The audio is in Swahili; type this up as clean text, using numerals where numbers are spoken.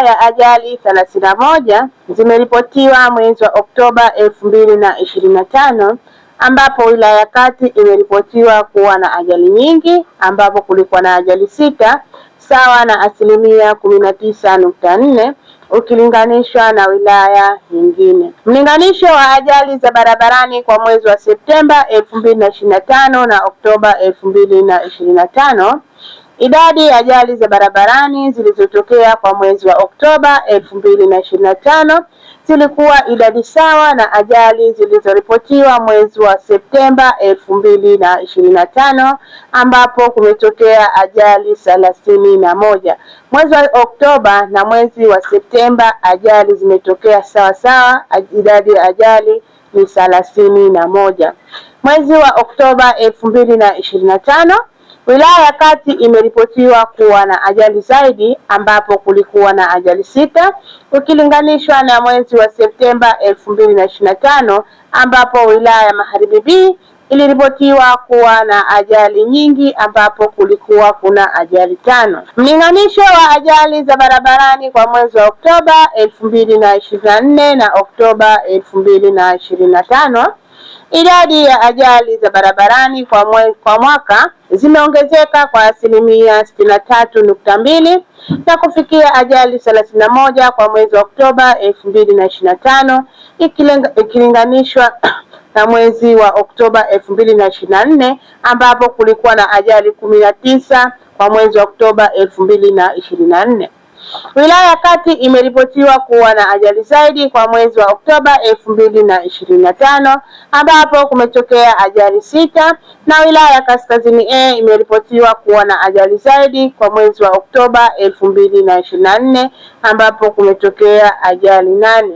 ya ajali 31 zimeripotiwa mwezi wa Oktoba 2025 ambapo wilaya ya Kati imeripotiwa kuwa na ajali nyingi ambapo kulikuwa na ajali 6 sawa na 19.4% ukilinganishwa na wilaya nyingine. Mlinganisho wa ajali za barabarani kwa mwezi wa Septemba 2025 na Oktoba 2025. Idadi ya ajali za barabarani zilizotokea kwa mwezi wa Oktoba 2025 zilikuwa idadi sawa na ajali zilizoripotiwa mwezi wa Septemba 2025 ambapo kumetokea ajali 31. Mwezi wa Oktoba na mwezi wa Septemba ajali zimetokea sawa sawa, idadi ya ajali ni 31. Mwezi wa Oktoba 2025 wilaya ya Kati imeripotiwa kuwa na ajali zaidi ambapo kulikuwa na ajali 6 ukilinganishwa na mwezi wa Septemba 2025 ambapo wilaya ya Magharibi B iliripotiwa kuwa na ajali nyingi ambapo kulikuwa kuna ajali 5. Mlinganisho wa ajali za barabarani kwa mwezi wa Oktoba 2024 na Oktoba 2025. Idadi ya ajali za barabarani kwa mwaka zimeongezeka kwa 63.2% na kufikia ajali 31 kwa mwezi wa Oktoba 2025 ikilinganishwa na mwezi wa Oktoba 2024 ambapo kulikuwa na ajali 19 kwa mwezi wa Oktoba 2024. Wilaya ya Kati imeripotiwa kuwa na ajali zaidi kwa mwezi wa Oktoba 2025 ambapo kumetokea ajali 6 na wilaya ya Kaskazini A imeripotiwa kuwa na ajali zaidi kwa mwezi wa Oktoba 2024 ambapo kumetokea ajali 8.